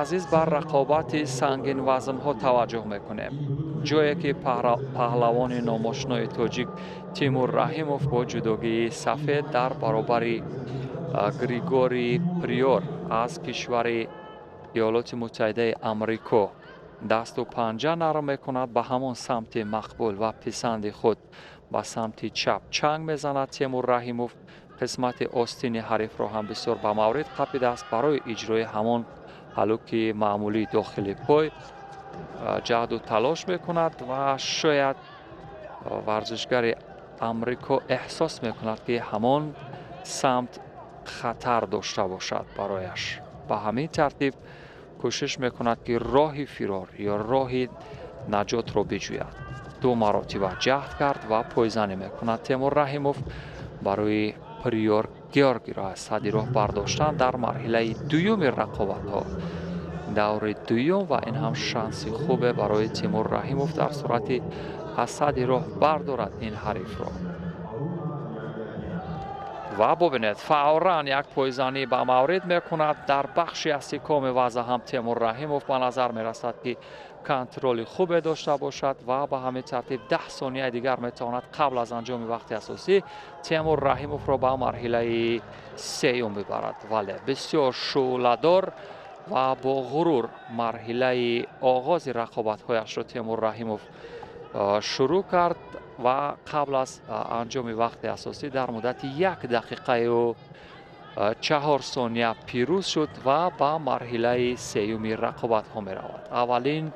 Азиз, бар рақобати сангинвазнҳо таваҷҷӯҳ мекунем, ҷое ки паҳлавони номошинои тоҷик Тимур Раҳимов бо ҷудогии сафед дар баробари Григорий Приор аз кишвари Иёлоти Муттаҳидаи Амрико дасту панҷа нарм мекунад. Ба ҳамон самти мақбул ва писанди худ, ба самти чап чанг мезанад. Темур Раҳимов қисмати остини ҳарифро ҳам бисёр ба маврид қапидааст. Барои иҷрои ҳамон ҳалуки маъмулии дохили пой ҷаҳду талош мекунад ва шояд варзишгари Амрико эҳсос мекунад, ки ҳамон самт хатар дошта бошад барояш. Ба ҳамин тартиб кӯшиш мекунад, ки роҳи фирор ё роҳи наҷотро биҷӯяд. Ду маротиба ҷаҳд кард ва пойзанӣ мекунад Темур Раҳимов барои Приор Георгиро аз садди роҳ бардоштан дар марҳилаи дуюми рақобатҳо, даври дуюм. Ва ин ҳам шанси хубе барои Тимур Раҳимов дар сурати аз садди роҳ бардорад ин ҳарифро. Ва бубинед, фавран як пойзанӣ ба маврид мекунад. Дар бахши аси коми вазъа ҳам Темур Раҳимов ба назар мерасад, ки контроли хубе дошта бошад ва ба ҳамин тартиб 10 сонияи дигар метавонад қабл аз анҷоми вақти асосӣ Темур Раҳимовро ба марҳилаи сеюм бибарад. Вале бисёр шӯъладор ва бо ғурур марҳилаи оғози рақобатҳояшро Темур Раҳимов шурӯъ кард ва қабл аз анҷоми вақти асосӣ дар муддати 1 дақиқаю 4 сония пирӯз шуд ва ба марҳилаи сеюми рақобатҳо меравад. Аввалин